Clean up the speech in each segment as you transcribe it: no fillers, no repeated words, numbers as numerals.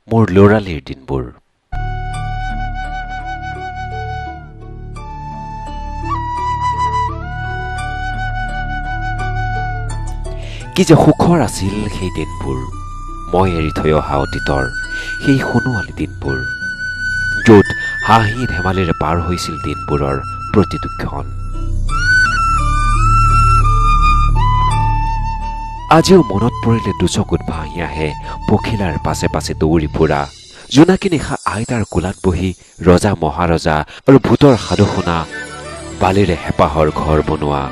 মোৰ ল'ৰালিৰ দিনবোৰ। কি যে সুখৰ আছিল সেই দিনবোৰ, মই এৰি থৈ অহা অতীতৰ সেই সোণোৱালী দিনবোৰ, য'ত হাঁহি ধেমালিৰে পাৰ হৈছিল দিনবোৰৰ প্ৰতিটো ক্ষণ। আজিও মনত পৰিলে দুচকুত ভাঁহি আহে পখিলাৰ পাছে পাছে দৌৰি ফুৰা, জোনাকী নিশা আইতাৰ কোলাত বহি ৰজা মহাৰজা আৰু ভূতৰ সাধু শুনা, বালিৰে হেঁপাহৰ ঘৰ বনোৱা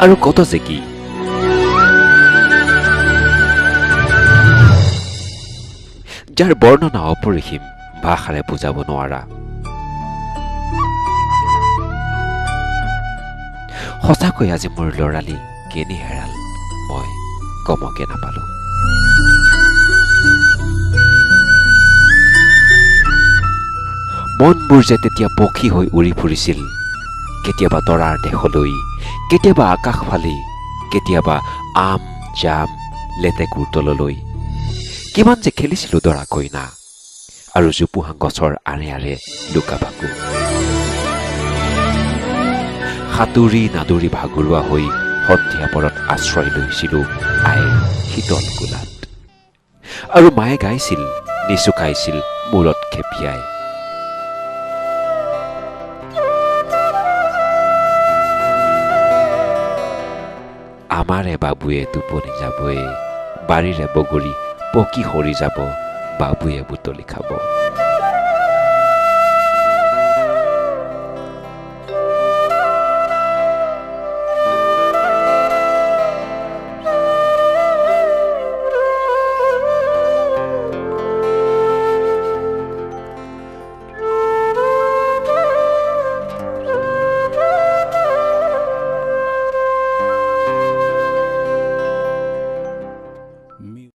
আৰু কত যে কি। যাৰ বৰ্ণনা অপৰিসীম, ভাষাৰে বুজাব নোৱাৰা। সঁচাকৈ আজি মোৰ ল'ৰালি কেনি হেৰাল মই গমকে নাপালো। মনবোৰ যে তেতিয়া পক্ষী হৈ উৰি ফুৰিছিল, কেতিয়াবা তৰাৰ দেশলৈ, কেতিয়াবা আকাশ ফালি, কেতিয়াবা আম জাম লেটেকুৰ তললৈ। কিমান যে খেলিছিলো দৰা কইনা আৰু জোপোহা গছৰ আঁৰে আঁৰে লুকা ভাকু, সাঁতুৰি নাদুৰি ভাগৰুৱা হৈ সন্ধিয়া পৰত আশ্ৰয় লৈছিলো আইৰ শীতল কোলাত। আৰু মায়ে গাইছিল, নিচুকাইছিল মূৰত খেপিয়াই। আমাৰে বাবুৱে টোপনি যাবয়ে, বাৰীৰে বগৰী পকি সৰি যাব, বাবুৱে বুটলি খাব।